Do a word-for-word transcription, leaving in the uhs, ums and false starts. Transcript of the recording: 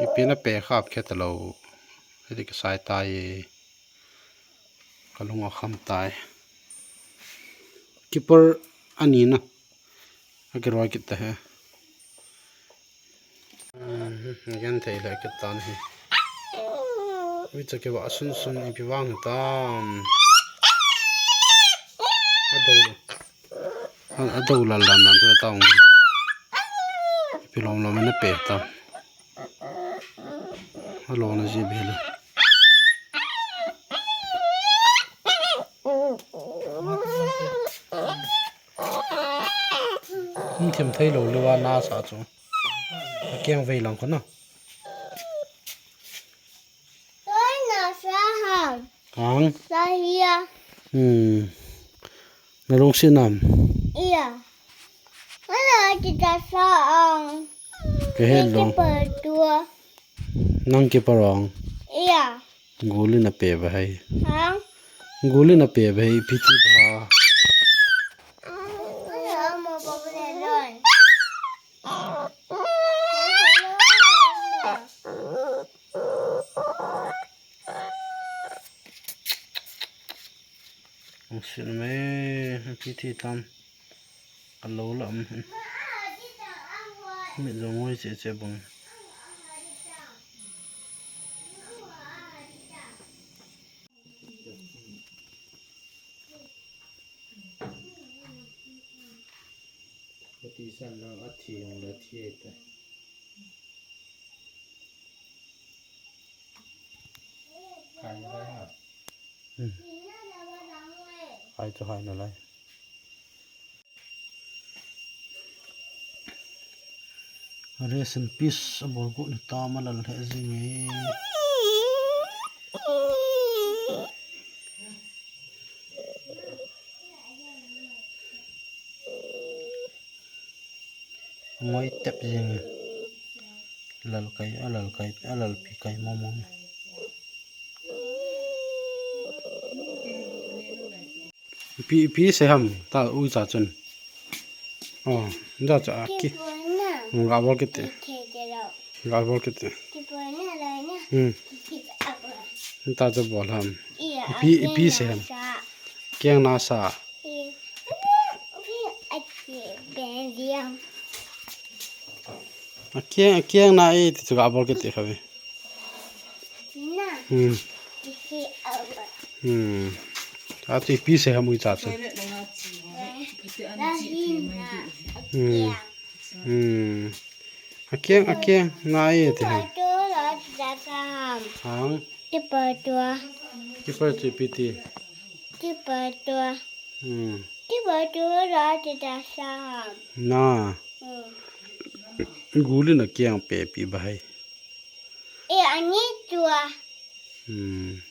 Ipi na pe khap khe ta lo. Hiti ka sai tai. Ka lung a kham tai. Keeper ani na. A kiroi kit ta he. Gen thei le kit tan hi. Ui cha ke wa sun sun ipi vang tam. A do. A, a do lal dan dan chu a tong. Ipi lom lom na pe ta. A lo na ji be le. Hum them thei lo le wa na sa chu. A keng vei lang ko na. Oi, na sa ham. Kang. Sa hia. Hmm. Na lungset nam? Iya. Wala kita sa ang. Ka het lo. Kita tua. Nang keeper ong. Iya. Guli na pe ba hai. Hang. Guli na pe ba hai, piti ba. Wala mo pa pala doon. Ang sin me, piti tam. Ka lo la, um, um. Mit jong ngoi che che bang. Ka ti san lang a thi hong la thi ta. Hai na lai ha. Hmm. Hai chu hai na lai. Rest in peace, a bol gu ni ta ma lal he jing e. Ngoi tep jing e. Lal kai, a lal kai, a lal pi kai mo mo. Ipi, ipi sei ham, ta uicha chun. Oh, da cha ki. Kipuina. Ga bol kiti. Kikhe te lo. Ga bol kiti. Kipuina lo na. Hmm. Kikhe te lo. Ta cha bol ham. Iya, ipi, ipi sei ham. Sa. Keng na sa. I, ipi, a ki, ben diam. A keng, a keng na e, ti chu ga bol kiti kha ve. Na. Hmm. Ipi awa. Hmm. A chu ipi sei ham uicha chu. Eh, la hin na. Hmm. Hmm. A keng, a keng na e ti ham. Kipa tua la ti ta sa ham. Hang. Kipa tua. Kipa chu ipi ti. Kipa tua. Hmm. Kipa tua la ti ta sa ham. Na. Hmm. Guli na keng pe pi ba hai. E, ani tua. Hmm.